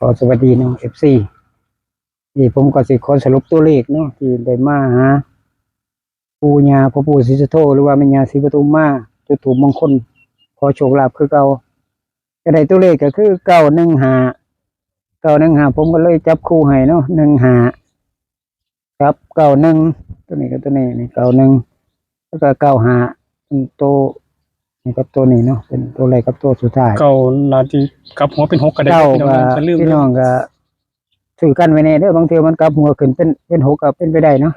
ຂໍສະຫວັດດີເນາະ ເອັຟຊີ ນີ້ຜົມກໍຊິຂໍສະຫຼຸບຕົວເລກເນາະ ທີ່ໄດ້ມາຫາ ປູ່ຍ່າ ພໍ່ປູ່ສີສຸໂທ ຫຼືວ່າແມ່ຍ່າສີປະທຸມມາ ຈຸດທູບມົງຄົນ ຂໍໂຊກລາບຄືເກົ່າ ກໍໄດ້ຕົວເລກກໍຄື ເກົ້າໜຶ່ງຫ້າ ເກົ້າໜຶ່ງຫ້າ ຜົມກໍເລີຍຈັບຄູ່ໃຫ້ເນາະ ໜຶ່ງຫ້າ ກັບ ເກົ້າໜຶ່ງ ຕົວນີ້ກັບຕົວນີ້ ນີ້ ເກົ້າໜຶ່ງ ແລ້ວກໍ ເກົ້າຫ້າ ເປັນໂຕນີ້ກັບໂຕນີ້ເນາະ ເປັນໂຕແລກກັບໂຕສຸດທ້າຍ ເກົ້າໜ້າຊິກັບຫົວເປັນຫົກກໍໄດ້ ເກົ້າ ເດີ ພີ່ນ້ອງ ກໍ ຊື້ກັນໄວ້ແດ່ເດີ ບາງເທື່ອມັນກັບຫົວຂຶ້ນເປັນ ເປັນຫົກກໍເປັນໄປໄດ້ເນາະ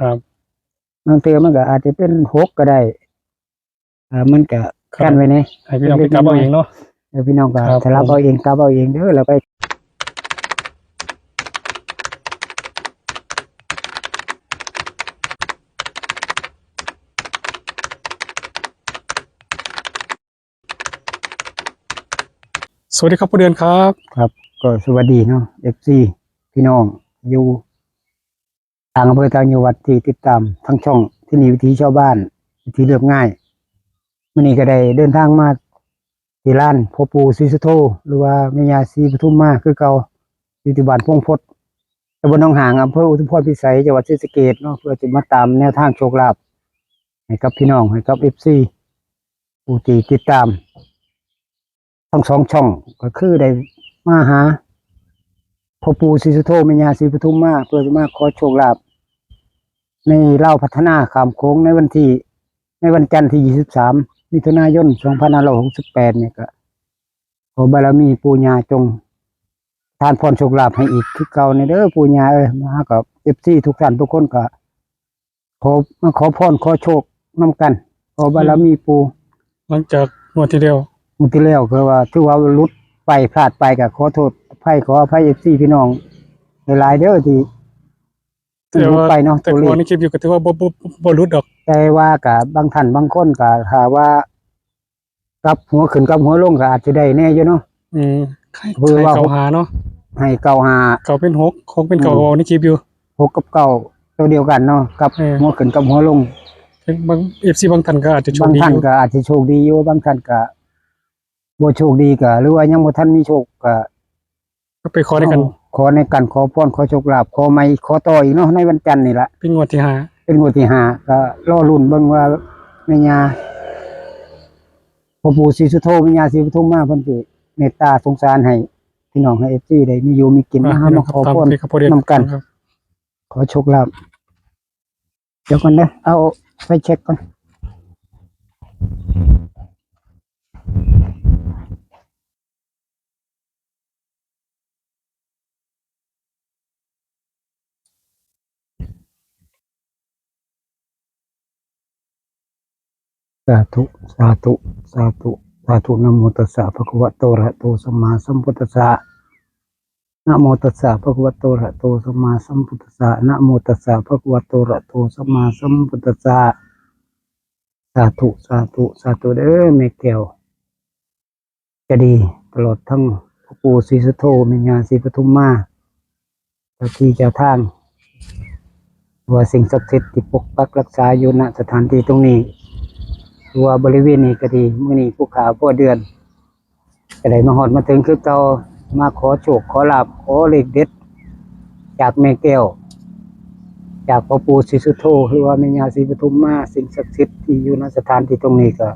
ບາງເທື່ອມັນກໍອາດຈະເປັນຫົກກໍໄດ້ ເອີ ມັນກະ ກັນໄວ້ແດ່ ໃຫ້ພີ່ນ້ອງໄປກັບເອົາເອງເນາະ ເອີ ພີ່ນ້ອງກໍສະຫຼັບເອົາເອງ ກັບເອົາເອງເດີ ແລ້ວໄປ ສະຫວັດດີຄັບ ພໍ່ເດືອນຄັບ ຄັບ ກໍສະຫວັດດີເນາະ ເອັຟຊີ ພີ່ນ້ອງຢູ່ ຕ່າງອຳເພີຕ່າງຈັງຫວັດທີ່ຕິດຕາມທາງຊ່ອງທີ່ນີ້ ວິຖີຊາວບ້ານ ວິຖີລຽບງ່າຍ ມື້ນີ້ກໍໄດ້ເດີນທາງມາທີ່ລານພໍ່ປູ່ສີສຸໂທ ຫຼືວ່າແມ່ຍ່າສີປະທຸມມາຄືເກົ່າ ຢູ່ທີ່ບ້ານພົງພົດ ຕຳບົນໜອງຫາງ ອຳເພີອຸທຸມພອນພິໄສ ຈັງຫວັດສີສະເກດເນາະ ເພື່ອຈະມາຕາມແນວທາງໂຊກລາບໃຫ້ກັບພີ່ນ້ອງ ໃຫ້ກັບເອັຟຊີ ຜູ້ທີ່ຕິດຕາມ ທັງສອງຊ່ອງ ກໍຄືໄດ້ມາຫາພໍ່ປູ່ສີສຸໂທ ແມ່ຍ່າສີປະທຸມມາ ເພື່ອຈະມາຂໍໂຊກລາບໃນລາວພັດທະນາຂ້າມໂຂງ ໃນວັນທີ ໃນວັນຈັນທີຊາວສາມ ມິຖຸນາຍົນ ສອງພັນຫ້າຮ້ອຍຫົກສິບແປດ ນີ້ ກໍຂໍບາລະມີປູ່ຍ່າຈົ່ງປະທານພອນໂຊກລາບໃຫ້ອີກຄືເກົ່າແດ່ເດີ ປູ່ຍ່າເອີຍ ມາຫາກັບເອັຟຊີທຸກທ່ານທຸກຄົນ ກໍ ຂໍ ມາຂໍພອນຂໍໂຊກນຳກັນ ຂໍບາລະມີປູ່ ຫຼັງຈາກງວດທີ່ແລ້ວ ງວດທີ່ແລ້ວກໍວ່າ ຖືວ່າຫຼຸດໄປ ພາດໄປ ກໍຂໍໂທດອະໄພ ຂໍອະໄພເອັຟຊີພີ່ນ້ອງຫຼາຍໆເດີ ທີ່ ທີ່ຫຼຸດໄປເນາະ ແຕ່ວ່າໃນຄລິບຢູ່ກໍຖືວ່າບໍ່ ບໍ່ ບໍ່ຫຼຸດດອກ ແຕ່ວ່າກໍບາງທ່ານບາງຄົນກໍຖ້າວ່າ ກັບຫົວຂຶ້ນກັບຫົວລົງກໍອາດຈະໄດ້ແດ່ຢູ່ເນາະ ອືມ ໃຫ້ ຄືວ່າ ເກົ້າຫ້າເນາະ ໃຫ້ເກົ້າຫ້າ ເກົ້າເປັນຫົກ ຫົກເປັນເກົ້າ ອືມ ເວົ້າໃນຄລິບຢູ່ ຫົກກັບເກົ້າ ຕົວດຽວກັນເນາະ ກັບ ເອີ ຫົວຂຶ້ນກັບຫົວລົງ ບາງ ເອັຟຊີ ບາງທ່ານກໍອາດຈະໂຊກດີ ບາງທ່ານກໍອາດຈະໂຊກດີຢູ່ ບາງທ່ານກໍບໍ່ໂຊກດີ ກໍ ຫຼືວ່າຍັງບໍ່ທັນມີໂຊກກໍ ກໍໄປຂໍໃນກັນ ຂໍໃນກັນ ຂໍພອນ ຂໍໂຊກລາບ ຂໍໃໝ່ ຂໍຕໍ່ອີກເນາະ ໃນວັນຈັນນີ້ລະ ເປັນງວດທີຫ້າ ເປັນງວດທີຫ້າ ກໍລໍລຸ້ນເບິ່ງວ່າແມ່ຍ່າ ພໍ່ປູ່ສີສຸໂທ ແມ່ຍ່າສີປະທຸມມາ ເພິ່ນຊິເມດຕາສົງສານໃຫ້ພີ່ນ້ອງ ໃຫ້ເອັຟຊີ ໄດ້ມີຢູ່ມີກິນ ມາ ມາຂໍພອນນຳກັນ ຂໍໂຊກລາບ ດຽວກ່ອນເດີ ເອົາໄຟເຊັກກ່ອນ. ສາທຸ ສາທຸ ສາທຸ ສາທຸ ນະໂມຕັດສະ ພະຄະວະໂຕ ອະລະຫະໂຕ ສຳມາສຳພຸດທັດສະ ນະໂມຕັດສະ ພະຄະວະໂຕ ອະລະຫະໂຕ ສຳມາສຳພຸດທັດສະ ນະໂມຕັດສະ ພະຄະວະໂຕ ອະລະຫະໂຕ ສຳມາສຳພຸດທັດສະ ສາທຸ ສາທຸ ສາທຸເດີ ແມ່ແກ້ວ ກະດີ ຕະຫຼອດທັງພໍ່ປູ່ສີສຸໂທ ແມ່ຍ່າສີປະທຸມມາ ເຈົ້າທີ່ເຈົ້າທາງ ຫຼືວ່າສິ່ງສັກສິດທີ່ປົກປັກຮັກສາຢູ່ ນະ ສະຖານທີ່ຕົງນີ້ ຫຼືວ່າບໍລິເວນນີ້ກໍດີ ມື້ນີ້ຜູ້ຂ້າພໍ່ເດືອນ ກໍໄດ້ມາຮອດມາເຖິງຄືເກົ່າ ມາຂໍໂຊກຂໍລາບ ຂໍເລກເດັດ ຈາກແມ່ແກ້ວ ຈາກພໍ່ປູ່ສີສຸໂທ ຫຼືວ່າແມ່ຍ່າສີປະທຸມມາ ສິ່ງສັກສິດທີ່ຢູ່ ນະ ສະຖານທີ່ຕົງນີ້ ກໍ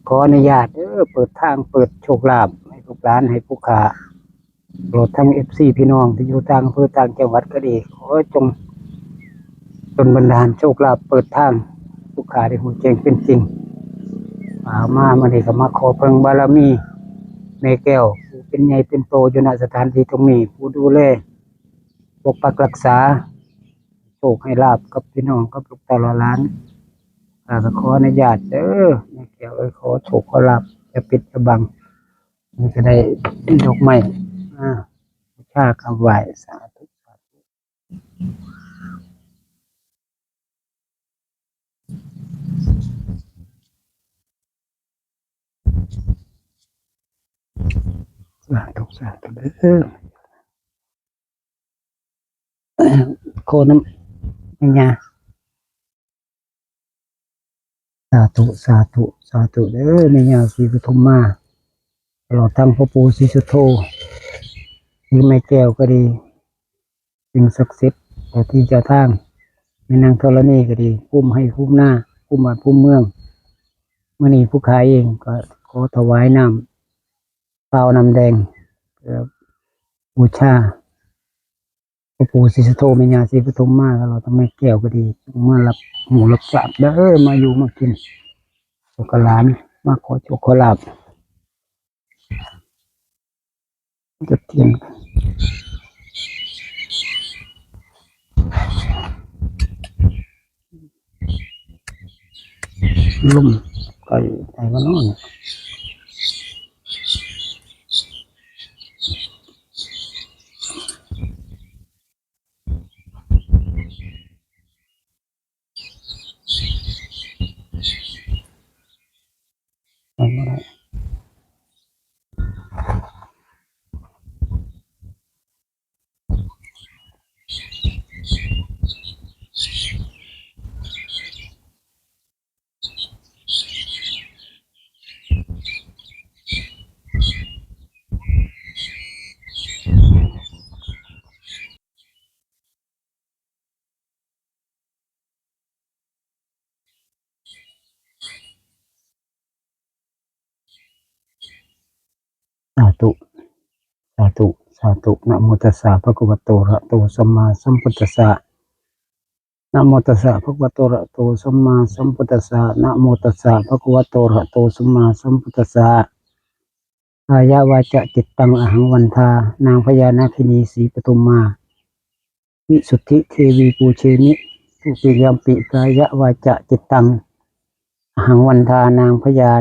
ຂໍອະນຸຍາດເດີ ເປີດທາງ ເປີດໂຊກລາບໃຫ້ລູກຫຼານ ໃຫ້ຜູ້ຂ້າ ຕະຫຼອດທັງເອັຟຊີພີ່ນ້ອງທີ່ຢູ່ຕ່າງອຳເພີຕ່າງຈັງຫວັດກໍດີ ຂໍຈົ່ງດົນບັນດານໂຊກລາບ ເປີດທາງ ຜູ້ຂ້າໄດ້ຮູ້ແຈ້ງເປັນຈິງ ອ່າ ມາມື້ນີ້ກໍມາຂໍເພິ່ງບາລະມີແມ່ແກ້ວ ຜູ້ເປັນໃຫຍ່ເປັນໂຕຢູ່ ນະ ສະຖານທີ່ຕົງນີ້ ຜູ້ດູແລປົກປັກຮັກສາ ໂຊກໃຫ້ລາບກັບພີ່ນ້ອງກັບລູກເຕົ້າຫຼານ ຂ້າກໍຂໍອະນຸຍາດເດີ ແມ່ແກ້ວເອີຍ ຂໍໂຊກຂໍລາບ ຢ່າປິດຢ່າບັງ ນີ້ກໍໄດ້ດອກໄມ້ ອ່າ ບູຊາກາບໄຫວ້ ສາທຸ ສາທຸ ສາທຸ ສາທຸເດີ ຂໍນຳແມ່ຍ່າ ສາທຸ ສາທຸ ສາທຸເດີ ແມ່ຍ່າສີປະທຸມມາ ຕະຫຼອດທັງພໍ່ປູ່ສີສຸໂທ ຫຼືແມ່ແກ້ວກໍດີ ສິ່ງສັກສິດ ເຈົ້າທີ່ເຈົ້າທາງ ແມ່ນາງທໍລະນີກໍດີ ຄຸມໄຮ່ຄຸມນາ ຄຸມບ້ານຄຸມເມືອງ. ມື້ນີ້ຜູ້ຂ້າເອງກໍຂໍຖວາຍນ້ຳຂາວນ້ຳແດງ ເພື່ອບູຊາ ພໍ່ປູ່ສີສຸໂທ ແມ່ຍ່າສີປະທຸມມາ ຕະຫຼອດທັງແມ່ແກ້ວກໍດີ ຈົ່ງມາຮັບຮູ້ຮັບຊາບເດີ ມາຢູ່ມາກິນ ລູກກັບຫຼານ ມາຂໍໂຊກຂໍລາບ ຈັກທຽງ ລົມໄກໄປມານອນ. ສາທຸ ສາທຸ ສາທຸ. ນະໂມຕັດສະ ພະຄະວະໂຕ ອະລະຫະໂຕ ສຳມາສຳພຸດທັດສະ. ນະໂມຕັດສະ ພະຄະວະໂຕ ອະລະຫະໂຕ ສຳມາສຳພຸດທັດສະ. ນະໂມຕັດສະ ພະຄະວະໂຕ ອະລະຫະໂຕ ສຳມາສຳພຸດທັດສະ. ກາຍະວາຈາຈິດຕັງ ອະຫັງວັນທາ ນາງພະຍານາຄິນີ ສີປະທຸມມາ ວິສຸດທິເທວີ ປູເຊມິ ທຸຕິຍຳປິ ກາຍະວາຈາຈິດຕັງ ອະຫັງວັນທາ ນາງພະຍາ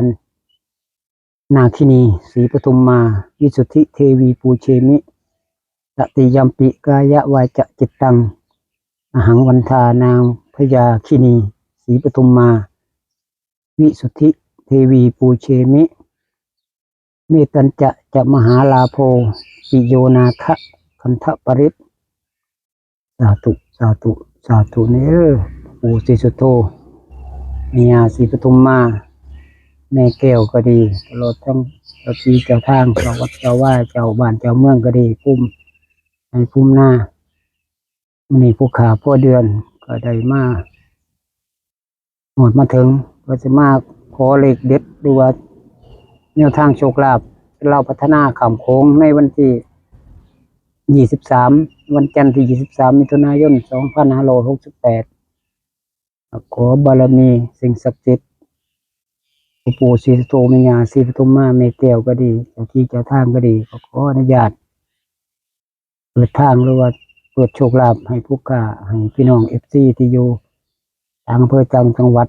ນາຄິນີ ສີປະທຸມມາ ວິສຸດທິເທວີ ປູເຊມິ ຕະຕິຍຳປິ ກາຍະວາຈາຈິດຕັງ ອະຫັງວັນທາ ນາງພະຍານາຄິນີ ສີປະທຸມມາ ວິສຸດທິເທວີ ປູເຊມິ ເມຕັນຈະ ຈະມະຫາລາໂພ ປິໂຍນາຄະ ຄັນທະປະລິດ. ສາທຸ ສາທຸ ສາທຸເນີ່ ປູ່ສີສຸດໂທ ແມ່ຍ່າສີປະທຸມມາ ແມ່ແກ້ວກໍດີ ຕະຫຼອດທັງເຈົ້າທີ່ເຈົ້າທາງ ເຈົ້າວັດເຈົ້າວາ ເຈົ້າບ້ານເຈົ້າເມືອງກໍດີ ພູມໄຮ່ພູມນາ. ມື້ນີ້ຜູ້ຂ້າພໍ່ເດືອນກໍໄດ້ມາ ຮອດມາເຖິງ ວ່າຊິມາຂໍເລກເດັດ ຫຼືວ່າແນວທາງໂຊກລາບ ລາວພັດທະນາຂ້າມໂຂງ ໃນວັນທີຊາວສາມ ວັນຈັນທີຊາວສາມ ມິຖຸນາຍົນ ສອງພັນຫ້າຮ້ອຍຫົກສິບແປດ ຂໍບາລະມີສິ່ງສັກສິດ ພໍ່ປູ່ສີສຸໂທ ແມ່ຍ່າສີປະທຸມມາ ແມ່ແກ້ວກໍດີ ເຈົ້າທີ່ເຈົ້າທາງກໍດີ ກໍຂໍອະນຸຍາດ ເປີດທາງ ຫຼືວ່າເປີດໂຊກລາບໃຫ້ຜູ້ຂ້າ ໃຫ້ພີ່ນ້ອງເອັຟຊີທີ່ຢູ່ຕ່າງອຳເພີຕ່າງຈັງຫວັດ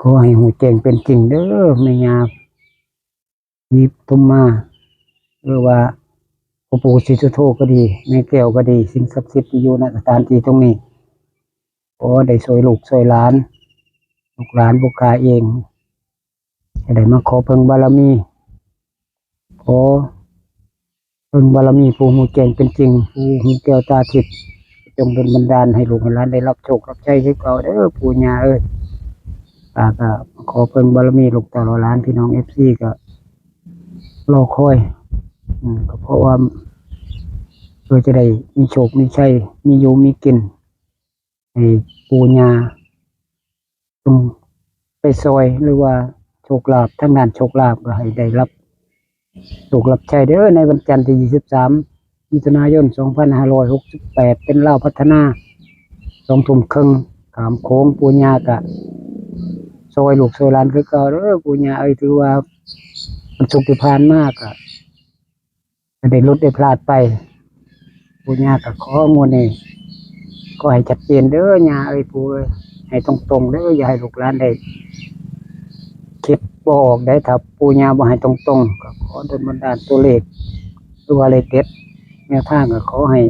ຂໍໃຫ້ຮູ້ແຈ້ງເປັນຈິງເດີ ແມ່ຍ່າສີປະທຸມມາ ຫຼືວ່າພໍ່ປູ່ສີສຸໂທກໍດີ ແມ່ແກ້ວກໍດີ ສິ່ງສັກສິດທີ່ຢູ່ ນະ ສະຖານທີ່ຕົງນີ້ ຂໍໄດ້ຊ່ວຍລູກຊ່ວຍຫຼານ ລູກຫຼານຜູ້ຂ້າເອງ ຈະໄດ້ມາຂໍເພິ່ງບາລະມີ ຂໍເພິ່ງບາລະມີຜູ້ຮູ້ແຈ້ງເປັນຈິງ ຜູ້ຮູ້ແກ້ວຕາທິບ ຈົ່ງດົນບັນດານໃຫ້ລູກໃຫ້ຫຼານໄດ້ຮັບໂຊກຮັບໄຊຄືເກົ່າເດີ ປູ່ຍ່າເອີຍ. ຂ້າກໍຂໍເພິ່ງບາລະມີລູກເຕົ້າຫຼານ ພີ່ນ້ອງເອັຟຊີກໍລໍຄອຍ ອືມ ກໍເພາະວ່າເພື່ອຈະໄດ້ມີໂຊກມີໄຊ ມີຢູ່ມີກິນ ໃຫ້ປູ່ຍ່າຈົ່ງໄປຊ່ອຍ ຫຼືວ່າໂຊກລາບ ທາງດ້ານໂຊກລາບກໍໃຫ້ໄດ້ຮັບໂຊກຮັບໄຊເດີ ໃນວັນຈັນທີຊາວສາມ ມິຖຸນາຍົນ ສອງພັນຫ້າຮ້ອຍຫົກສິບແປດ ເປັນລາວພັດທະນາ ສອງທຸ່ມເຄິ່ງ ຂ້າມໂຂງ ປູ່ຍ່າກະຊ່ອຍລູກຊ່ອຍຫຼານຄືເກົ່າເດີ ປູ່ຍ່າເອີຍ. ຖືວ່າວັນສຸກທີ່ຜ່ານມາກະ ກໍໄດ້ຫຼຸດໄດ້ພລາດໄປ ປູ່ຍ່າກໍຂໍງວດນີ້ ຂໍໃຫ້ຊັດເຈນເດີ ຍ່າເອີຍ ປູ່ເອີຍ ໃຫ້ຕົງໆເດີ ຢ່າໃຫ້ລູກຫຼານໄດ້ຄິດບໍ່ອອກໃດ໋. ຖ້າປູ່ຍ່າບໍ່ໃຫ້ຕົງໆ ກໍຂໍດົນບັນດານຕົວເລກ ຫຼືວ່າເລກເດັດ ແນວທາງກໍຂໍໃຫ້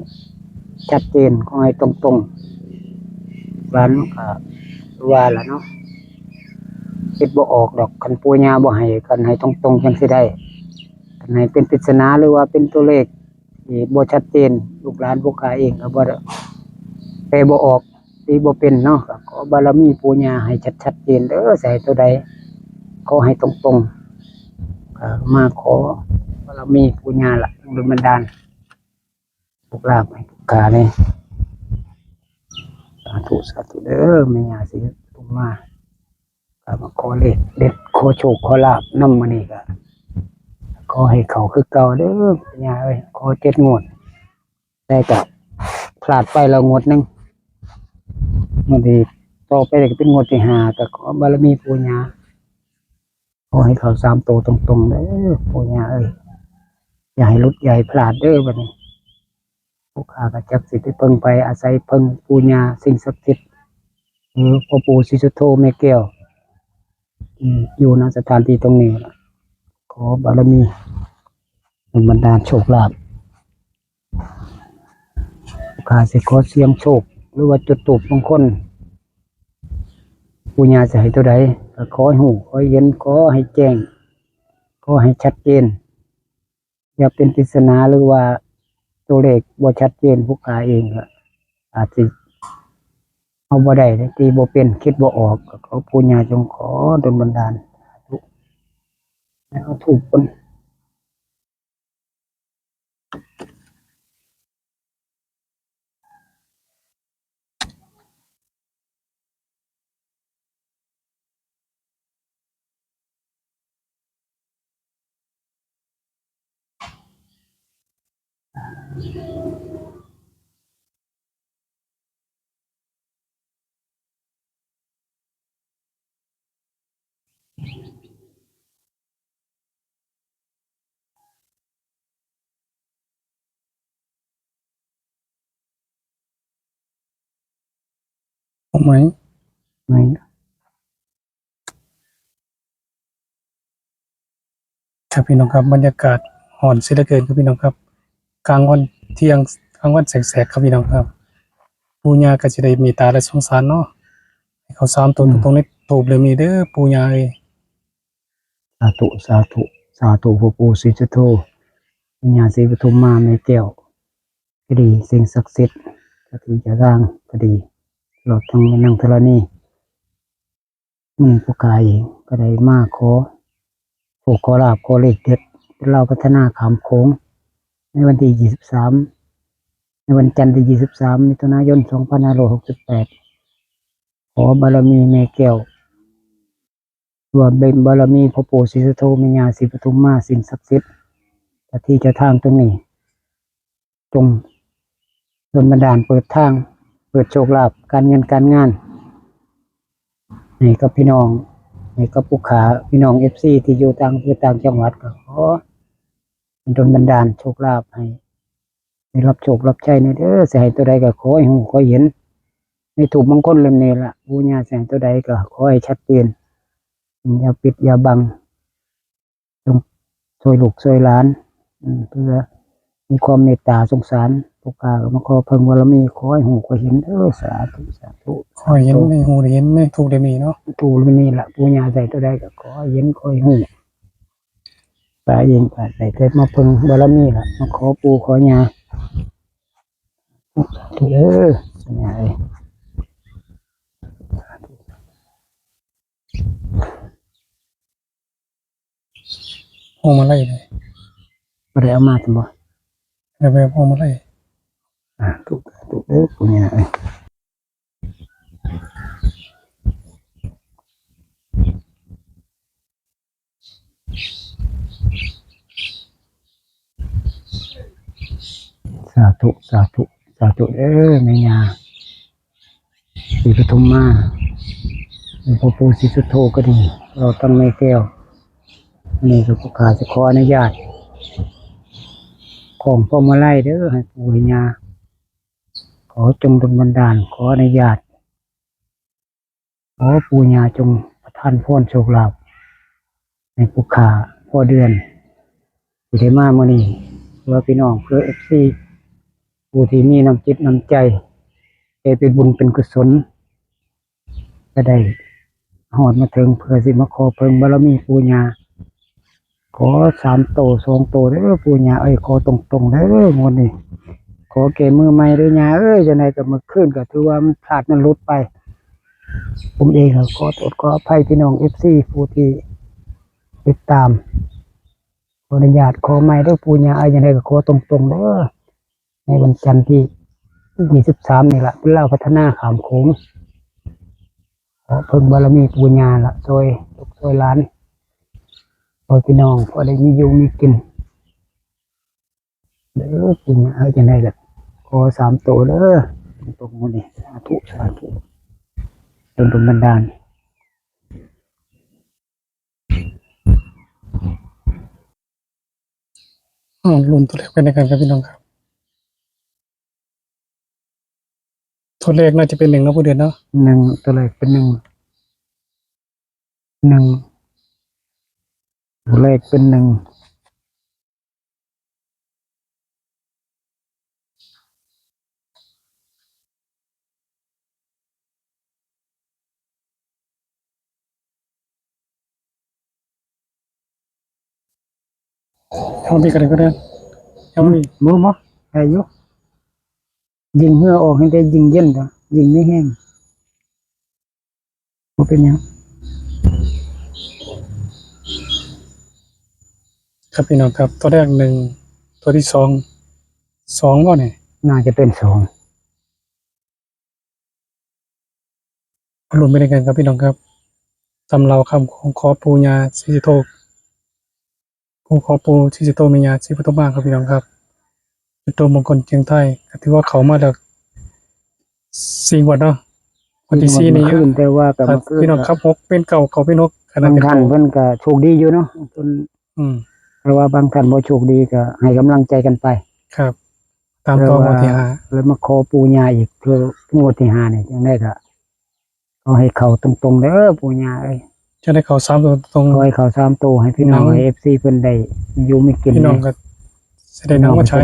ຊັດເຈນ ຂໍໃຫ້ຕົງໆ. ຫຼານກໍຄືວ່າລະເນາະ ຄິດບໍ່ອອກດອກ ຄັນປູ່ຍ່າບໍ່ໃຫ້ ຄັນໃຫ້ຕົງໆ ຈັ່ງຊິໄດ້. ຄັນໃຫ້ເປັນປິດສະໜາ ຫຼືວ່າເປັນຕົວເລກທີ່ບໍ່ຊັດເຈນ ລູກຫຼານພວກຂ້າເອງກໍບໍ່ ແປບໍ່ອອກ ຕີບໍ່ເປັນເນາະ. ກໍຂໍບາລະມີປູ່ຍ່າໃຫ້ຊັດໆເຈນເດີ ຊິໃຫ້ຕົວໃດ ຂໍໃຫ້ຕົງໆ. ກໍມາຂໍບາ ລະມີປູ່ຍ່າລະ ດົນບັນດານໂຊກລາບໃຫ້ຜູ້ຂ້າແດ່. ສາທຸ ສາທຸເດີ ແມ່ຍ່າສີປະທຸມມາ. ກໍມາຂໍເລກເດັດ ຂໍໂຊກຂໍລາບນຳມື້ນີ້ ກໍຂໍໃຫ້ເຂົ້າຄືເກົ່າເດີແມ່ຍ່າເອີຍ. ຂໍເຈັດງວດ ແຕ່ກໍພລາດໄປແລ້ວງວດໜຶ່ງ, ງວດນີ້ຕໍ່ໄປກໍເປັນງວດທີຫ້າ ກໍຂໍບາລະມີປູ່ຍ່າ ຂໍໃຫ້ເຂົ້າສາມໂຕຕົງໆເດີປູ່ຍ່າເອີຍ. ຢ່າໃຫ້ຫຼຸດ ຢ່າໃຫ້ພລາດເດີບັດນີ້. ພວກຂ້າກໍຈັກຊິໄປເພິ່ງໃຜອາໄສ, ເພິ່ງປູ່ຍ່າສິ່ງສັກສິດ ຫຼື ພໍ່ປູ່ສີສຸດໂທແມ່ແກ້ວ ທີ່ຢູ່ ນະ ສະຖານທີ່ຕົງນີ້ລະ. ຂໍບາລະມີ ບັນດານໂຊກລາບ. ຂ້າຊິຂໍສ່ຽງໂຊກ ຫຼືວ່າຈຸດທູບມຸງຄຸນ ປູ່ຍ່າຊິໃຫ້ຕົວໃດ ກໍຂໍໃຫ້ຮູ້ ຂໍໃຫ້ເຫັນ ຂໍໃຫ້ແຈ້ງ ຂໍໃຫ້ຊັດເຈນ. ຢ່າເປັນປິດສະໜາ ຫຼືວ່າຕົວເລກບໍ່ຊັດເຈນ, ຜູ້ຂ້າເອງກໍອາດຊິເອົາບໍ່ໄດ້ເດ້, ຕີບໍ່ເປັນ, ຄິດບໍ່ອອກ, ກໍຂໍປູ່ຍ່າຈົ່ງຂໍດົນບັນດານ. ສາທຸ. ໃຫ້ເອົາທູບກ່ອນ. ເອົາໃໝ່ ໃໝ່. ຄັບພີ່ນ້ອງຄັບ, ບັນຍາກາດຮ້ອນເສຍເຫຼືອເກີນຄັບພີ່ນ້ອງຄັບ. ກາງວັນທ່ຽງ ກາງວັນແສກໆ ຄັບພີ່ນ້ອງຄັບ. ປູ່ຍ່າກໍຊິໄດ້ເມດຕາ ແລະ ສົງສານເນາະ, ໃຫ້ເຂົ້າສາມໂຕ ອືມ ຕົງໆ ໃນທູບເຫຼັ້ມນີ້ເດີ ປູ່ຍ່າເອີຍ. ສາທຸ ສາທຸ ສາທຸ ພໍ່ປູ່ສີສຸດໂທ ແມ່ຍ່າສີປະທຸມມາ ແມ່ແກ້ວກໍດີ, ສິ່ງສັກສິດເຈົ້າທີ່ເຈົ້າທາງກໍດີ, ຕະຫຼອດທັງແມ່ນາງທໍລະນີ. ມື້ນີ້ພວກຂ້າເອງກໍໄດ້ມາຂໍໂຊກຂໍລາບ ຂໍເລກເດັດ ເປັນລາວພັດທະນາຂ້າມໂຂງ ໃນວັນທີຊາວສາມ ໃນວັນຈັນທີຊາວສາມ ມິຖຸນາຍົນ ສອງພັນຫ້າຮ້ອຍຫົກສິບແປດ. ຂໍບາລະມີແມ່ແກ້ວ ຫຼືວ່າເປັນບາລະມີພໍ່ປູ່ສີສຸດໂທ ແມ່ຍ່າສີປະທຸມມາ ສິ່ງສັກສິດເຈົ້າທີ່ເຈົ້າທາງຕົງນີ້ ຈົ່ງດົນບັນດານເປີດທາງ ເປີດໂຊກລາບ ການເງິນການງານ ໃຫ້ກັບພີ່ນ້ອງ ໃຫ້ກັບຜູ້ຂ້າ ພີ່ນ້ອງເອັຟຊີທີ່ຢູ່ຕ່າງເຂດຕ່າງຈັງຫວັດ ກໍຂໍດົນບັນດານໂຊກລາບໃຫ້ ໄດ້ຮັບໂຊກຮັບໄຊແດ່ເດີ. ຊິໃຫ້ຕົວໃດກໍຂໍໃຫ້ຮູ້ຂໍເຫັນໃນທູບມຸງຄຸນເຫຼັ້ມນີ້ລະ. ປູ່ຍ່າຊິໃຫ້ຕົວໃດກໍຂໍໃຫ້ຊັດເຈນ, ຢ່າປິດຢ່າບັງ, ຈົ່ງຊ່ວຍລູກຊ່ວຍຫຼານ ເພື່ອມີຄວາມເມດຕາສົງສານ. ພວກຂ້າກໍມາຂໍເພິ່ງບາລະມີ ຂໍໃຫ້ຮູ້ຂໍເຫັນເດີ. ສາທຸ ສາທຸ. ຂໍໃຫ້ເຫັນ ໃຫ້ຮູ້ໄດ້ເຫັນໃນທູບໄດ້ມີເນາະ, ທູບໄດ້ມີລະ. ປູ່ຍ່າໃຫ້ຕົວໃດກໍຂໍໃຫ້ເຫັນຂໍໃຫ້ຮູ້. ປາເອງກໍໄດ້ແຕ່ມາເພິ່ງບາລະມີລະ, ມາຂໍປູ່ຂໍຍ່າ. ສາທຸເດີ ຍ່າເອີຍ. ພວງມາໄລເດ ບໍ່ໄດ້ເອົາມາຊັ້ນບໍ່? ແບບພວງມາໄລ. ສາທຸ ສາທຸເດີ ປູ່ຍ່າເອີຍ. ສາທຸ ສາທຸ ສາທຸເດີ ແມ່ຍ່າສີປະທຸມມາ ແລະ ພໍ່ປູ່ສີສຸດໂທກໍດີ, ລາວທັງແມ່ແກ້ວ. ອັນນີ້ກໍຂໍ ຂ້າຊິຂໍອະນຸຍາດ ຂອງພວງມາໄລເດີ ໃຫ້ປູ່ໃຫ້ຍ່າ. ຂໍຈົ່ງດົນບັນດານ, ຂໍອະນຸຍາດ. ຂໍປູ່ຍ່າຈົ່ງປະທານພອນໂຊກລາບໃຫ້ຜູ້ຂ້າພໍ່ເດືອນ ທີ່ໄດ້ມາມື້ນີ້ ເພື່ອພີ່ນ້ອງ ເພື່ອເອັຟຊີ ຜູ້ທີ່ມີນ້ຳຈິດນ້ຳໃຈ ແກ່ເປັນບຸນເປັນກຸສົນ ຈະໄດ້ຮອດມາເຖິງ ເພື່ອຊິມາຂໍເພິ່ງບາລະມີປູ່ຍ່າ. ຂໍສາມໂຕສອງໂຕເດີປູ່ຍ່າເອີຍ, ຂໍຕົງໆເດີງວດນີ້. ຂໍແກ້ມືໃໝ່ເດີຍ່າເອີຍ, ຈັ່ງໃດກໍມື້ຄືນກໍຖືວ່າມັນພາດມັນຫຼຸດໄປ. ຜົມເອງກໍຂໍໂທດຂໍອະໄພພີ່ນ້ອງເອັຟຊີຜູ້ທີ່ຕິດຕາມ, ຂໍ ຂໍອະນຸຍາດຂໍໃໝ່ເດີ້ ປູ່ຍ່າເອີຍ, ຈັ່ງໃດກໍຂໍຕົງໆເດີ້ ໃນວັນຈັນທີຊາວສາມນີ້ລະ ເປັນລາວພັດທະນາຂ້າມໂຂງ. ຂໍເພິ່ງບາລະມີປູ່ຍ່າລະ ຊ່ອຍລູກຊ່ອຍຫຼານ ຊ່ອຍພີ່ນ້ອງ ພໍໄດ້ມີຢູ່ມີກິນເດີ້ ປູ່ຍ່າເອີຍ. ຈັ່ງໃດກໍຂໍສາມໂຕເດີ້ ຕົງໆມື້ນີ້. ສາທຸ ສາທຸ ດົນບັນດານ. ອ້າວ ລຸ້ນຕົວແລກໄປນຳກັນຄັບພີ່ນ້ອງຄັບ. ຕົວແລກໜ້າຈະເປັນໜຶ່ງເນາະ ຜູ້ເດືອນເນາະ. ໜຶ່ງ ຕົວແລກເປັນໜຶ່ງ ໜຶ່ງ ຕົວແລກເປັນໜຶ່ງ. ເອົາມີກະໄດ້ ກະໄດ້ ເອົາມີ ບໍ່ ບໍ່ ໄດ້ຢູ່. ຍິງເຫື່ອອອກ ແຮ່ງແຕ່ຍິງເຢັນ ຍິງມີແຮງ. ບໍ່ເປັນຫຍັງຄັບພີ່ນ້ອງຄັບ. ຕົວແລກໜຶ່ງ ຕົວທີສອງ ສອງບໍ່ນີ້? ໜ້າຈະເປັນສອງ. ມາລຸ້ນໄປນຳກັນຄັບພີ່ນ້ອງຄັບ. ຕຳລາວຄຳຂອງ ຂໍປູ່ຍ່າສີສຸໂທ ຂໍປູ່ສີສຸໂທ ແມ່ຍ່າສີປະທຸມມາຄັບພີ່ນ້ອງຄັບ. ຈຸດທູບມຸງຄຸນຄຽງໄທ ກໍຖືວ່າເຂົ້າມາແລ້ວສີ່ງວດເນາະ. ງວດທີສີ່ນີ້ ແຕ່ວ່າກໍ ພີ່ນ້ອງຄັບ ຫົກເປັນເກົ້າ ເກົ້າເປັນຫົກ ບາງທ່ານເພິ່ນກໍໂຊກດີຢູ່ເນາະ ເພິ່ນ ອືມ ແຕ່ວ່າບາງທ່ານບໍ່ໂຊກດີກໍໃຫ້ກຳລັງໃຈກັນໄປ. ຄັບ ຕາມຕໍ່ງວດທີຫ້າ ແລ້ວມາຂໍປູ່ຍ່າອີກເທື່ອ ງວດທີຫ້ານີ້ ຈັ່ງໃດກໍ ຂໍໃຫ້ເຂົ້າຕົງໆເດີ້ ປູ່ຍ່າເອີຍ. ຈະໄດ້ເຂົ້າສາມໂຕຕົງໆ ຂໍໃຫ້ເຂົ້າສາມໂຕ ໃຫ້ພີ່ນ້ອງ ໃຫ້ເອັຟຊີເພິ່ນໄດ້ຢູ່ມີກິນ ພີ່ນ້ອງກໍຊິໄດ້ນຳມາໃຊ້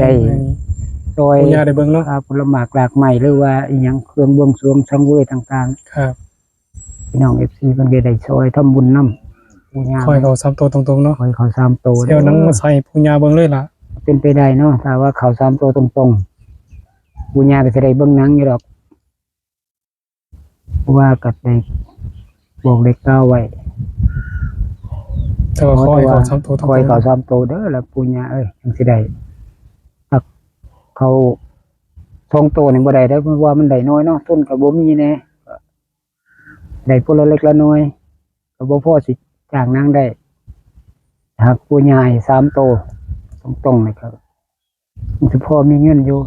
ຊ່ອຍປູ່ຍ່າໄດ້ເບິ່ງເນາະ. ຜົນລະໝາກລາກໄມ້ ຫຼືວ່າອີ່ຫຍັງ ເຄື່ອງບວງສວງສັງເວຍຕ່າງໆ. ຄັບ ພີ່ນ້ອງເອັຟຊີເພິ່ນກໍໄດ້ຊ່ອຍທຳບຸນນຳປູ່ຍ່າ ຂໍໃຫ້ເຂົ້າສາມໂຕຕົງໆເນາະ. ຂໍໃຫ້ເຂົ້າສາມໂຕ ຊິເອົານຳມາໃຊ້ປູ່ຍ່າເບິ່ງເລີຍລະ. ເປັນໄປໄດ້ເນາະ ຖ້າວ່າເຂົ້າສາມໂຕຕົງໆ ປູ່ຍ່າກໍຊິໄດ້ເບິ່ງໜັງຢູ່ດອກ. ເພາະວ່າກໍໄດ້ບອກໄດ້ກ່າວໄວ້ ແຕ່ວ່າຂໍໃຫ້ເຂົ້າສາມໂຕ ຂໍໃຫ້ເຂົ້າສາມໂຕເດີ້ລະປູ່ຍ່າເອີຍ ຈັ່ງຊິໄດ້. ຖ້າເຂົ້າສອງໂຕນີ້ບໍ່ໄດ້ເດີ້ ເພາະວ່າມັນໄດ້ໜ້ອຍເນາະ ທຶນກໍບໍ່ມີແດ່ ໄດ້ຜູ້ລະເລັກລະນ້ອຍ ກໍບໍ່ພໍຊິຈ້າງໜັງໄດ້. ຫາກປູ່ຍ່າໃຫ້ສາມໂຕຕົງໆນີ້ກໍ ມັນຊິພໍມີເງິນຢູ່.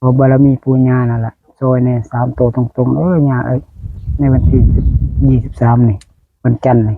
ຂໍບາລະມີປູ່ຍ່ານັ້ນລະ ຊ່ອຍແດ່ສາມໂຕຕົງໆເດີ້ ຍ່າເອີຍ ໃນວັນທີຊາວສາມນີ້ ວັນຈັນນີ້.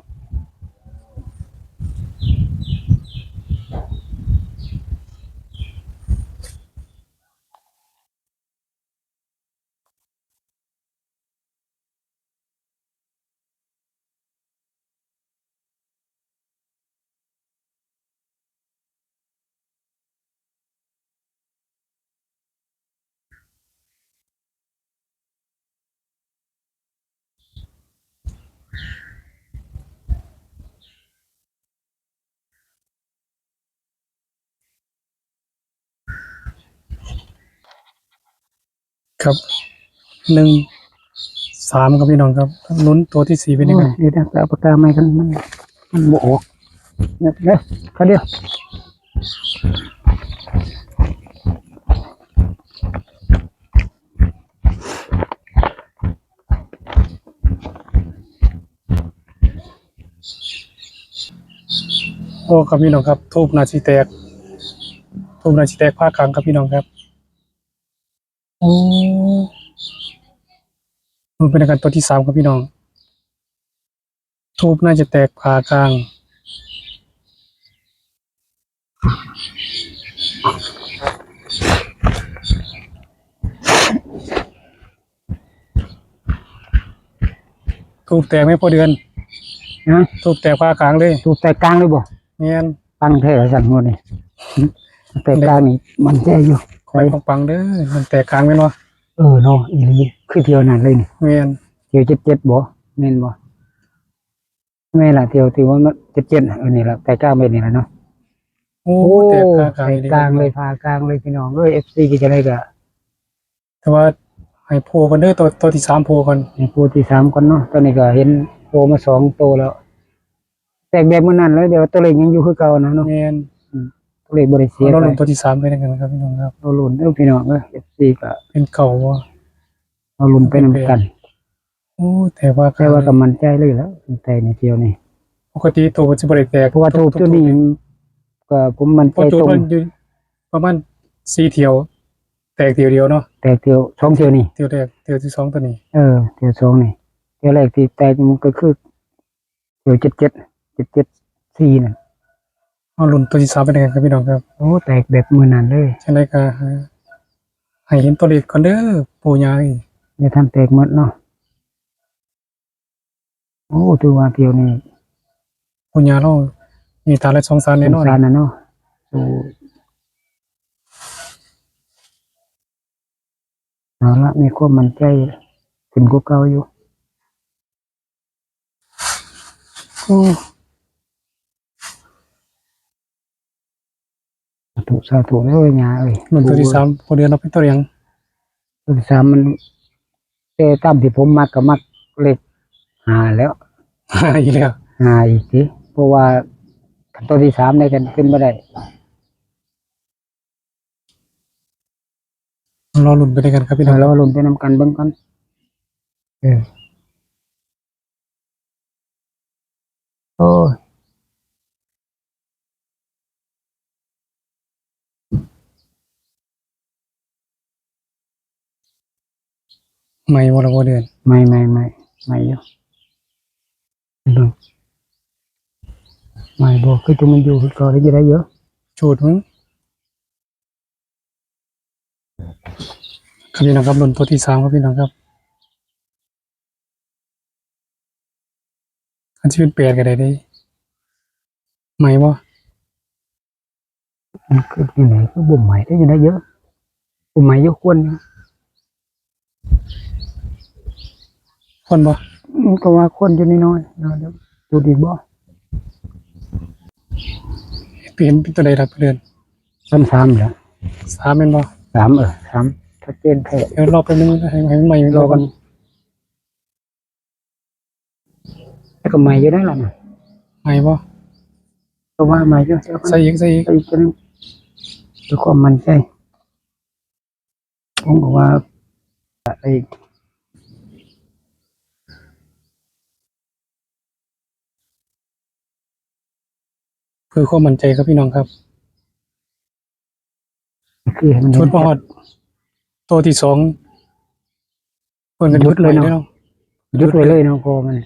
ຄັບ ໜຶ່ງສາມ ຄັບພີ່ນ້ອງຄັບ. ລຸ້ນໂຕທີສີ່ເປັນຫຍັງ? ໂອ້ຍ ເດີ ໄປເອົາປາກກາໃໝ່ກັນ ມັນ ມັນບໍ່ອອກ. ເດີ ເດີ ຂ້າວດຽວ. ໂອ້ ຄັບພີ່ນ້ອງຄັບ ທູບໜ້າຊິແຕກ ທູບໜ້າຊິແຕກຜ່າກາງຄັບພີ່ນ້ອງຄັບ. ໂອ້ ມັນເປັນການຕົວທີສາມຄັບພີ່ນ້ອງ. ທູບໜ້າຈະແຕກຜ່າກາງ. ທູບແຕກໄໝ່ພໍ່ເດືອນ? ຮະ? ທູບແຕກຜ່າກາງເລີຍ. ທູບແຕກກາງເລີຍບໍ່? ແມ່ນ. ປັງແທ້ວ່າຊັ້ນງວດນີ້. ແຕກກາງນີ້ໝັ້ນໃຈຢູ່. ຂໍໃຫ້ປັງໆເດີ້. ມັນແຕກກາງແມ່ນບໍ່? ເອີເນາະ ອີ່ຫຼີ ຄືທ່ຽວນັ້ນເລີຍນີ້. ແມ່ນ. ທ່ຽວເຈັດເຈັດບໍ່? ແມ່ນບໍ່? ແມ່ນລະ ທ່ຽວທີ່ວ່າເຈັດເຈັດ ເອີ ນີ້ລະ ແຕກກາງແບບນີ້ລະເນາະ. ໂອ້ ໂອ້ ແຕກກາງ ແຕກກາງເລີຍ ຜ່າກາງເລີຍພີ່ນ້ອງເອີຍ. ເອັຟຊີ ເປັນຈັ່ງໃດກໍ ແຕ່ວ່າໃຫ້ໂພກ່ອນເດີ້ ໂຕ ໂຕທີສາມໂພກ່ອນ ໃຫ້ໂພທີສາມກ່ອນເນາະ. ຕອນນີ້ກໍເຫັນໂພມາສອງໂຕແລ້ວ ແຕກແບບມື້ນັ້ນເລີຍ ແບບວ່າຕົວເລກຍັງຢູ່ຄືເກົ່ານະເນາະ. ແມ່ນ ອືມ ຕົວເລກບໍ່ໄດ້ເສຍໄປ. ລໍລຸ້ນຕົວທີສາມໄປນຳກັນຄັບ ພີ່ນ້ອງຄັບ. ລໍລຸ້ນເດີພີ່ນ້ອງເອີຍ ເອັຟຊີ ກໍເປັນເກົ້າບໍ່ ລໍລຸ້ນໄປນຳກັນ. ໂອ້ ແຕ່ວ່າ ແຕ່ວ່າກໍໝັ້ນໃຈເລີຍລະ ແຕ່ໃນທ່ຽວນີ້ ປົກກະຕິທູບມັນຊິບໍ່ໄດ້ແຕກ ເພາະວ່າທູບຈຸດນີ້ ກໍ ກໍ ກໍ ກໍ ມັນໃຈ ເພາະຈຸດມັນຢູ່ປະມານສີ່ທ່ຽວ ແຕກທ່ຽວດຽວເນາະ. ແຕກທ່ຽວ ສອງທ່ຽວນີ້ ທ່ຽວແຕກ ທ່ຽວທີສອງຕົວນີ້ ເອີ ທ່ຽວສອງນີ້. ທ່ຽວແລກທີ່ແຕກມັນກໍຄື ເອີ ເຈັດເຈັດ ເຈັດເຈັດສີ່ນັ້ນ. ເຮົາລຸ້ນຕົວທີສາມໄປນຳກັນຄັບ ພີ່ນ້ອງຄັບ. ໂອ້ ແຕກແບບມື້ນັ້ນເລີຍ. ຈັ່ງໃດກໍໃຫ້ເຫັນຕົວເລກກ່ອນເດີ ປູ່ຍ່າເອີຍ. ຍັງທັນແຕກໝົດເນາະ. ໂອ້ ຖືວ່າທ່ຽວນີ້ ປູ່ຍ່າເຮົາມີຕາຫຼາຍສອງສານແນ່ນອນ ສອງສານນະເນາະ. ໂອ້ ເອົາລະ ມີຄວາມໝັ້ນໃຈຂຶ້ນກວ່າເກົ່າຢູ່. ໂອ້ ສາທຸ ສາທຸເດີຍ່າເອີຍ. ມັນຕົວທີສາມ ພໍເດືອນເນາະ ເປັນຕົວຫຍັງ? ຕົວທີສາມມັນ ແຕ່ຕາມທີ່ຜົມມັກກໍມັກເລກຫ້າແລ້ວ. ຫ້າອີກແລ້ວ? ຫ້າອີກຕິ ເພາະວ່າຄັນຕົວທີສາມໄດ້ກັນຂຶ້ນບໍ່ໄດ້. ລໍລຸ້ນໄປນຳກັນຄັບ ພີ່ນ້ອງ ລໍລຸ້ນໄປນຳກັນເບິ່ງກ່ອນ. ເອີ ໂອ້ຍ ໃໝ່ບໍ່ລະ ບໍ່ເດືອນ? ໃໝ່ ໃໝ່ ໃໝ່ ໃໝ່ຢູ່. ເບິ່ງ ໃໝ່ບໍ່? ຄືຈັ່ງມັນຢູ່ຄືເກົ່າໄດ້ຢູ່ ໄດ້ຢູ່. ສູດເບິ່ງ ຄັບ ພີ່ນ້ອງຄັບ. ລຸ້ນຕົວທີສາມຄັບ ພີ່ນ້ອງຄັບ. ອາດຈະເປັນແປດກໍໄດ້ເດ້. ໃໝ່ບໍ່? ມັນຄືຈັ່ງໃດ ຄືບໍ່ໃໝ່ໄດ້ຈັ່ງໃດເອີຍ? ບໍ່ໃໝ່ຢູ່ ຄວັນຢູ່. ຄວັນບໍ່? ມັນກໍວ່າຄວັນຢູ່ນ້ອຍໆ. ເອົາ ເອົາ ຈູດອີກບໍ່? ເຫັນເປັນຕົວໃດລະ ເພື່ອນ? ສາມສາມແຫຼະ. ສາມແມ່ນບໍ່? ສາມ ເອີ ສາມ ຊັດເຈນແທ້. ດຽວລໍແປັບໜຶ່ງ ໃຫ້ ໃຫ້ມັນໃໝ່ ລໍກ່ອນ. ແລ້ວກໍໃໝ່ຢູ່ນັ້ນລະນະ. ໃໝ່ບໍ່? ກໍວ່າໃໝ່ຢູ່. ໃສ່ອີກ ໃສ່ອີກ ໃສ່ອີກຕົວໜຶ່ງ ເພື່ອຄວາມໝັ້ນໃຈ. ຜົມກໍວ່າ ໄອ້ ເພື່ອຄວາມໝັ້ນໃຈຄັບ ພີ່ນ້ອງຄັບ. ຄືໃຫ້ມັນ ຊຸດມາຮອດໂຕທີສອງ ເພິ່ນກໍຢຸດເລີຍເນາະ. ຢຸດໄວ້ເລີຍເນາະ ພໍມັນ.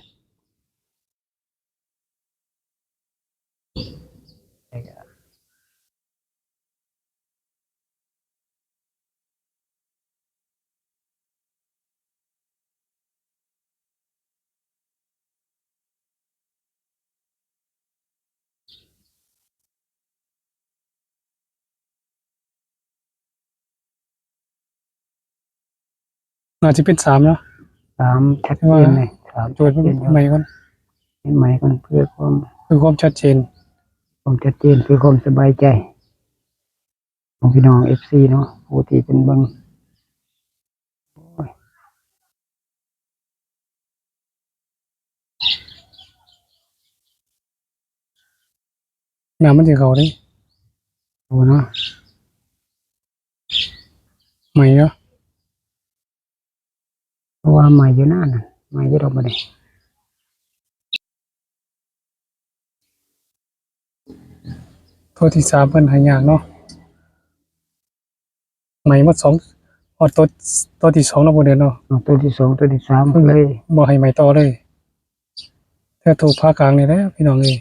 ໜ້າຈະເປັນສາມເນາະ. ສາມ ຊັດເຈນເລີຍ. ສາມ ໂຈດໃໝ່ກ່ອນ ໃໝ່ກ່ອນ ເພື່ອຄວາມ ເພື່ອຄວາມຊັດເຈນ ຄວາມຊັດເຈນ ເພື່ອຄວາມສະບາຍໃຈຂອງພີ່ນ້ອງເອັຟຊີເນາະ ຜູ້ທີ່ເພິ່ນເບິ່ງ. ໂອ້ຍ ນ້ຳມັນຊິເຂົ້າເດ້. ໂອ້ເນາະ ໃໝ່ເນາະ. ເພາະວ່າໃໝ່ຢູ່ນານະ ໃໝ່ຢູ່ດອກບັດນີ້. ໂຕທີສາມເພິ່ນໃຫ້ຍາກເນາະ. ໃໝ່ໝົດສອງ ຮອດໂຕ ໂຕທີສອງເນາະ ບໍ່ເດືອນເນາະ. ອໍ ໂຕທີສອງ ໂຕທີສາມເພິ່ນເລີຍ ບໍ່ໃຫ້ໃໝ່ຕໍ່ເລີຍ. ແຕ່ທູບພາກາງນີ້ແຫຼະ ພີ່ນ້ອງເອີຍ.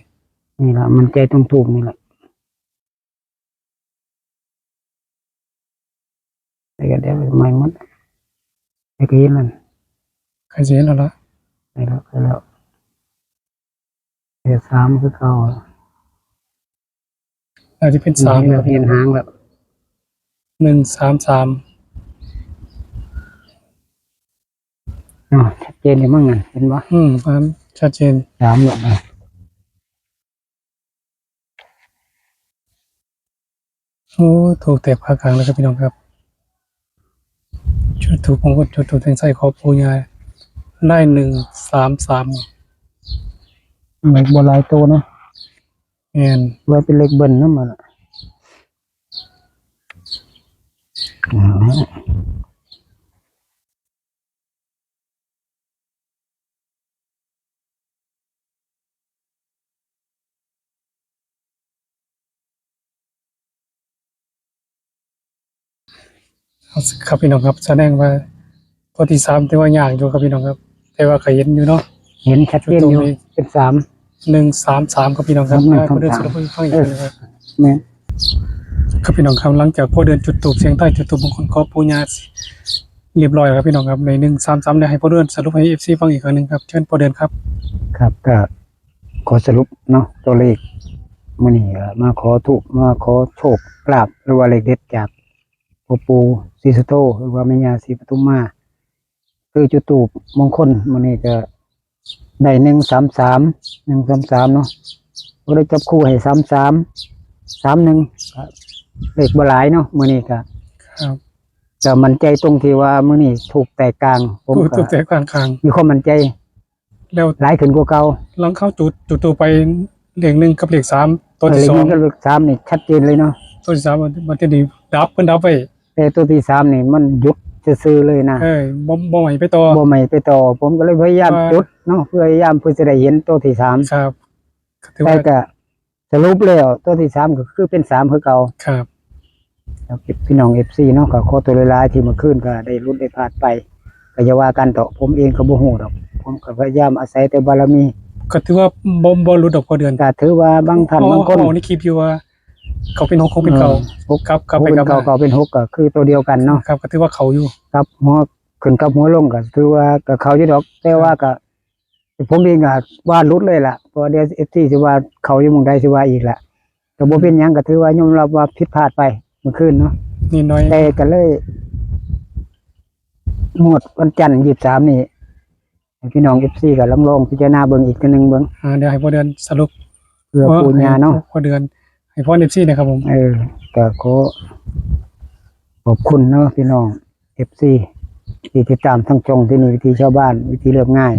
ນີ້ລະ ໝັ້ນໃຈຕົງທູບນີ້ລະ. ແລ້ວກໍດຽວໃໝ່ໝົດ ແລ້ວກໍເຫັນນັ້ນ ໃກ້ຊິເຫັນແລ້ວລະ. ໃກ້ແລ້ວ ໃກ້ແລ້ວ ເຫັນສາມຄືເກົ່າ. ອາດຈະເປັນສາມ ເຫັນແລ້ວ ເຫັນຫາງແລ້ວ ໜຶ່ງສາມສາມ. ອໍ ຊັດເຈນຢູ່ມັ້ງນັ້ນ ເຫັນບໍ່? ອືມ ສາມ ຊັດເຈນ ສາມແລ້ວນະ. ໂອ້ ທູບແຕກພາກາງເລີຍຄັບ ພີ່ນ້ອງຄັບ. ຈຸດທູບຂອງເພິ່ນ ຈຸດທູບແທ່ງໄຊຂໍປູ່ຍ່າ ໄດ້ໜຶ່ງສາມສາມ. ເອີ ບໍ່ຫຼາຍໂຕເນາະ. ແມ່ນ ວ່າເປັນເລກເບິ້ນນຳ ມັນນະ. ເອົາ ຄັບພີ່ນ້ອງຄັບ ສະແດງວ່າຕົວທີສາມຖືວ່າຍາກຢູ່ຄັບພີ່ນ້ອງຄັບ ແຕ່ວ່າກໍເຫັນຢູ່ເນາະ ເຫັນຊັດເຈນຢູ່ ເປັນສາມ ໜຶ່ງສາມສາມ ຄັບພີ່ນ້ອງຄັບ ໜຶ່ງສາມສາມ ໃຫ້ພໍ່ເດືອນສະຫຼຸບໃຫ້ຟັງອີກເທື່ອໜຶ່ງຄັບ ແມ່ນ ຄັບພີ່ນ້ອງຄັບ ຫຼັງຈາກພໍ່ເດືອນຈຸດທູບ ສຽງທ້າຍຈຸດທູບ ມງຄົນຂອບປູ່ຍ່າ ຮຽບຮ້ອຍແລ້ວຄັບພີ່ນ້ອງຄັບ ໃນ ໜຶ່ງສາມສາມ ແລ້ວໃຫ້ພໍ່ເດືອນສະຫຼຸບໃຫ້ເອັຟຊີຟັງອີກຄັ້ງໜຶ່ງຄັບ ເຊີນພໍ່ເດືອນຄັບ ຄັບ ກໍຂໍສະຫຼຸບເນາະ ຕົວເລກ ມື້ນີ້ກໍມາຂໍທູບ ມາຂໍໂຊກລາບ ຫຼືວ່າເລກເດັດຈາກພໍ່ປູ່ສີສຸໂທ ຫຼືວ່າແມ່ຍ່າສີປະທຸມມາ ຄືຈຸດທູບມງຄົນ ມື້ນີ້ກໍໄດ້ ໜຶ່ງສາມສາມ ໜຶ່ງສາມສາມ ເນາະ ກໍໄດ້ຈັບຄູ່ໃຫ້ ສາມສາມ ສາມໜຶ່ງ ກໍເລກບໍ່ຫຼາຍເນາະ ມື້ນີ້ກໍ ຄັບ ກໍໝັ້ນໃຈຕົງທີ່ວ່າມື້ນີ້ທູບແຕກກາງ ຜົມກໍທູບແຕກກາງ ມີຄວາມໝັ້ນໃຈ ແລ້ວຫຼາຍຂຶ້ນກວ່າເກົ່າ ຫຼັງເຂົາຈຸດ ຈຸດທູບໄປເລກໜຶ່ງກັບເລກສາມ ຕົວທີ່ສອງ ເລກໜຶ່ງກັບເລກສາມນີ້ຊັດເຈນເລີຍເນາະ ຕົວທີ່ສາມ ມັນ ມັນຈະໄດ້ດັບ ເພິ່ນດັບໄວ້ ແຕ່ຕົວທີ່ສາມນີ້ມັນຢຸດຊື່ໆເລີຍນະ ເອີ ບໍ່ ບໍ່ໃຫ້ໄປຕໍ່ ບໍ່ໃຫ້ໄປຕໍ່ ຜົມກໍເລີຍພະຍາຍາມຈຸດເນາະ ພະຍາຍາມເພື່ອຈະໄດ້ເຫັນຕົວທີ່ສາມ ຄັບ ກໍຖືວ່າ ແຕ່ກໍ ສະຫຼຸບແລ້ວຕົວທີສາມກໍຄືເປັນສາມຄືເກົ່າ ຄັບ ພີ່ນ້ອງເອັຟຊີເນາະ ກໍຂໍໂທດຫຼາຍໆທີ່ເມື່ອຄືນກໍໄດ້ຫຼຸດໄດ້ພາດໄປ ກໍຢ່າວ່າກັນເຖາະ ຜົມເອງກໍບໍ່ຮູ້ດອກ ຜົມກໍພະຍາຍາມອາໄສແຕ່ບາລະມີ ກໍຖືວ່າບໍ່ ບໍ່ຫຼຸດດອກພໍ່ເດືອນ ກໍຖືວ່າບາງທ່ານບາງຄົນ ເວົ້າໃນຄລິບຢູ່ວ່າ ເຂົ້າເປັນຫົກ ຫົກເປັນເກົ້າ ເອີ ຫົກ ກັບ ກັບໄປກັບມາ ເກົ້າ ເກົ້າເປັນຫົກ ກໍຄືໂຕດຽວກັນເນາະ ຄັບ ກໍຖືວ່າເຂົ້າຢູ່ ກັບຫົວຂຶ້ນກັບຫົວລົງ ກໍຖືວ່າກໍເຂົ້າຢູ່ດອກ ແຕ່ວ່າກໍ ຜົມເອງກໍວ່າຫຼຸດເລີຍລະ ເພາະວ່າດຽວເອັຟຊີຊິວ່າເຂົ້າຢູ່ໝ່ອງໃດຊິວ່າອີກລະ ກໍບໍ່ເປັນຫຍັງ ກໍຖືວ່າຍອມຮັບວ່າຜິດພາດໄປມື້ຄືນເນາະ ນິດໜ້ອຍ ແຕ່ກໍເລີຍ ງວດວັນຈັນ ຊາວສາມນີ້ ໃຫ້ພີ່ນ້ອງເອັຟຊີກໍລອງ ລອງພິຈາລະນາເບິ່ງອີກເທື່ອໜຶ່ງເບິ່ງ ອ່າ ດຽວໃຫ້ພໍ່ເດືອນສະຫຼຸບ ເພື່ອປູ່ຍ່າເນາະ ໃຫ້ພໍ່ເດືອນ ໃຫ້ພອນເອັຟຊີແດ່ຄັບຜົມ ເອີ ກໍຂໍຂອບຄຸນເນາະພີ່ນ້ອງເອັຟຊີ ທີ່ຕິດຕາມທາງຊ່ອງທີ່ນີ້ ວິຖີຊາວບ້ານ ວິຖີລຽບງ່າຍ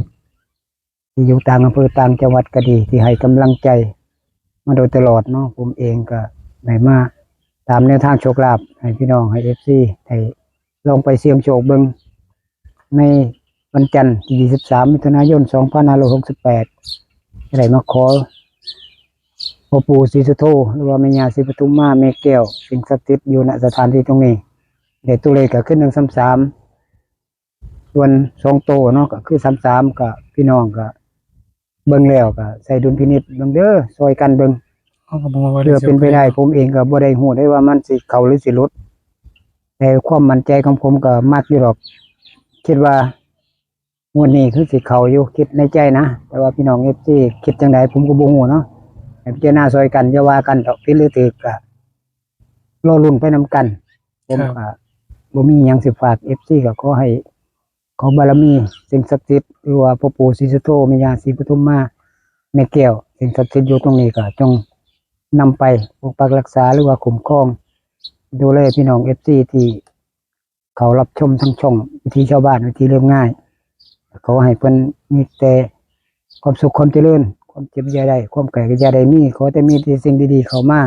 ທີ່ຢູ່ຕ່າງອຳເພີຕ່າງຈັງຫວັດກໍດີ ທີ່ໃຫ້ກຳລັງໃຈມາໂດຍຕະຫຼອດເນາະ ຜົມເອງກໍໄດ້ມາຕາມແນວທາງໂຊກລາບໃຫ້ພີ່ນ້ອງ ໃຫ້ເອັຟຊີໄດ້ລອງໄປສ່ຽງໂຊກເບິ່ງ ໃນວັນຈັນທີຊາວສາມ ມິຖຸນາຍົນ ສອງພັນຫ້າຮ້ອຍຫົກສິບແປດ ຈະໄດ້ມາຂໍພໍ່ປູ່ສີສຸໂທ ຫຼືວ່າແມ່ຍ່າສີປະທຸມມາ ແມ່ແກ້ວ ສິ່ງສັກສິດຢູ່ ນະ ສະຖານທີ່ຕົງນີ້ ແລະ ຕົວເລກກໍຄື ໜຶ່ງສາມສາມ ສ່ວນສອງໂຕເນາະ ກໍຄື ສາມສາມ ກໍພີ່ນ້ອງກໍເບິ່ງແລ້ວກໍໃຊ້ດຸນພິນິດເບິ່ງເດີ ຊ່ອຍກັນເບິ່ງ ເຮົາກໍບໍ່ຮູ້ວ່າ ເພື່ອເປັນໄປໄດ້ ຜົມເອງກໍບໍ່ໄດ້ຮູ້ໄດ້ວ່າມັນຊິເຂົ້າ ຫຼື ຊິຫຼຸດ ແຕ່ຄວາມໝັ້ນໃຈຂອງຜົມກໍມັກຢູ່ດອກ ຄິດວ່າງວດນີ້ຄືຊິເຂົ້າຢູ່ ຄິດໃນໃຈນະ ແຕ່ວ່າພີ່ນ້ອງເອັຟຊີຄິດຈັ່ງໃດ ຜົມກໍບໍ່ຮູ້ເນາະ ໃຫ້ພິຈາລະນາຊ່ອຍກັນ ຢ່າວ່າກັນດອກ ຜິດ ຫຼື ຖືກ ກໍລໍລຸ້ນໄປນຳກັນ ຜົມ ຄັບ ກໍບໍ່ມີຫຍັງຊິຝາກເອັຟຊີ ກໍຂໍໃຫ້ ຂໍບາລະມີສິ່ງສັກສິດ ຫຼືວ່າພໍ່ປູ່ສີສຸໂທ ແມ່ຍ່າສີປະທຸມມາ ແມ່ແກ້ວ ສິ່ງສັກສິດຢູ່ຕົງນີ້ ກໍຈົ່ງນຳໄປປົກປັກຮັກສາ ຫຼືວ່າຄຸ້ມຄອງ ດູແລພີ່ນ້ອງເອັຟຊີທີ່ເຂົ້າຮັບຊົມທາງຊ່ອງວິຖີຊາວບ້ານ ວິຖີລຽບງ່າຍ ຂໍໃຫ້ເພິ່ນມີແຕ່ຄວາມສຸກຄວາມຈະເລີນ ຄວາມເຈັບຢ່າໄດ້ ຄວາມໄຂ້ກໍຢ່າໄດ້ມີ ຂໍແຕ່ມີແຕ່ສິ່ງດີໆເຂົ້າມາ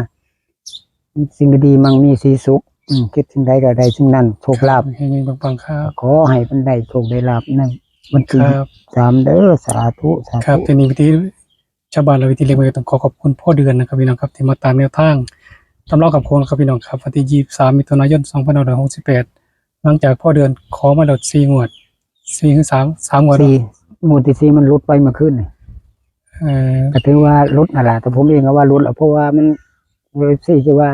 ສິ່ງດີໆມັກມີສີສຸກ ອືມ ຄິດສິ່ງໃດກໍໄດ້ສິ່ງນັ້ນ ໂຊກລາບ ເຮັງໆປັງໆ ຄັບ ຂໍໃຫ້ເພິ່ນໄດ້ໂຊກໄດ້ລາບໃນວັນທີ ຄັບ ສາມເດີ ສາທຸ ສາທຸ ຄັບ ທີນີ້ວິທີຊາວບ້ານ ແລະ ວິທີເລັກ ກໍຕ້ອງຂໍຂອບຄຸນພໍ່ເດືອນນະຄັບ ພີ່ນ້ອງຄັບ ທີ່ມາຕາມແນວທາງຕຳລາວຄຳຄົງນະຄັບ ພີ່ນ້ອງຄັບ ວັນທີຊາວສາມ ມິຖຸນາຍົນ ສອງພັນຫ້າຮ້ອຍຫົກສິບແປດ ຫຼັງຈາກພໍ່ເດືອນຂໍມາແລ້ວສີ່ງວດ ສີ່ ຫຼື ສາມ ສາມງວດເນາະ ສີ່ ງວດທີສີ່ມັນຫຼຸດໄປເມື່ອຄືນນີ້ ເອີ ກໍຖືວ່າຫຼຸດຫັ້ນລະ ແຕ່ຜົມເອງກໍວ່າຫຼຸດລະ ເພາະວ່າມັນ ເອັຟຊີຊິວ່າ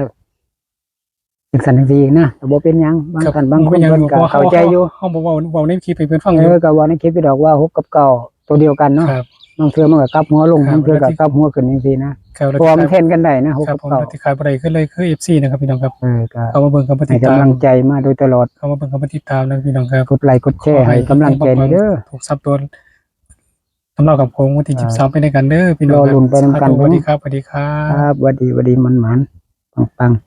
ຈັ່ງຊັ້ນຈັ່ງຊີ້ອີກນະ ກໍບໍ່ເປັນຫຍັງ ບາງ ຄັບ ທ່ານບາງຄົນເພິ່ນກໍເຂົ້າໃຈຢູ່ ເຮົາ ເຮົາບໍ່ເວົ້າ ເວົ້າໃນຄລິບໃຫ້ເພິ່ນຟັງຢູ່ ເອີ ກໍເວົ້າໃນຄລິບຢູ່ດອກວ່າ ຫົກກັບເກົ້າ ໂຕດຽວກັນເນາະ ຄັບ ບາງເທື່ອມັນກໍກັບຫົວລົງ ຄັບ ບາງເທື່ອກໍກັບຫົວຂຶ້ນຈັ່ງຊີ້ນະ ຄັບ ເພາະວ່າມັນແທນກັນໄດ້ນະ ຫົກກັບເກົ້າ ທີ່ຂາດບໍ່ໄດ້ຄືເລີຍຄືເອັຟຊີນະຄັບ ພີ່ນ້ອງຄັບ ເອີ ກໍເຂົ້າມາເບິ່ງ ເຂົ້າມາຕິດຕາມ ໃຫ້ກຳລັງໃຈມາໂດຍຕະຫຼອດ ເຂົ້າມາເບິ່ງ ເຂົ້າມາຕິດຕາມນະພີ່ນ້ອງຄັບ ກົດໄລກົດແຊໃຫ້ກຳລັງໃຈແດ່ເດີ ຖືກສາມໂຕ ຕຳລາວຄຳຄົງ ວັນທີ ເອີ ຊາວສາມ ໄປນຳກັນເດີພີ່ນ້ອງ ລໍລຸ້ນໄປນຳກັນ ສາທຸ ເນາະ ຫວັດດີຄັບ ຫວັດດີຄັບ ຫວັດດີ ຫວັດດີ ໝານໆ ປັງໆ